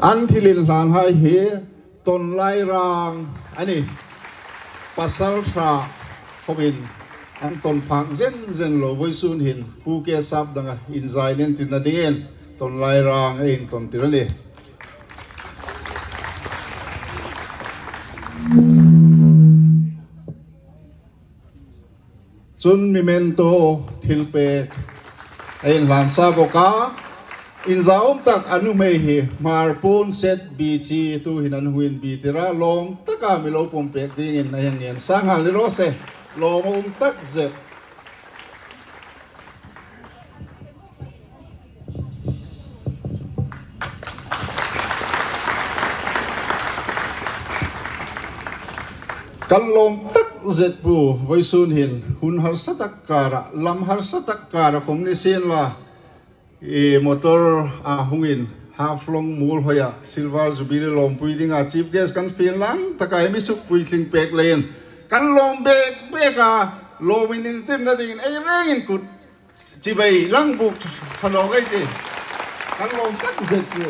An thilin hlan hai hi ton lai rang ani. Pasal tha hovin an ton phak zen zen lo voi sun hin Pu Ke Sap danga in zai nen tin na dingin ton lai rang a in ton tir ani. Cun memento thilpek a in hlan sa bawk a. In zaum tak a nuhmei hi hmarpun set BG tu hin an huin bi tira lawm taka milo pawm pek dingin a hian ngen sang hal ni rawh se. Lawm a um tak zet. Kan lawm tak zet pu Vawisun hin hun harsa tak karah lam harsa tak karah khawm ni sin la i motor a hungin Haflong mul hawia Silver Jubilee lawmpui dingah Chief Guest kan feel lang taka hemi suk puitling pek leiin kan lawm bek bek a lawmin intirna dingin ei rengin kut Chivei lang buk tha lo ngei ti kan lawm tak zet pu.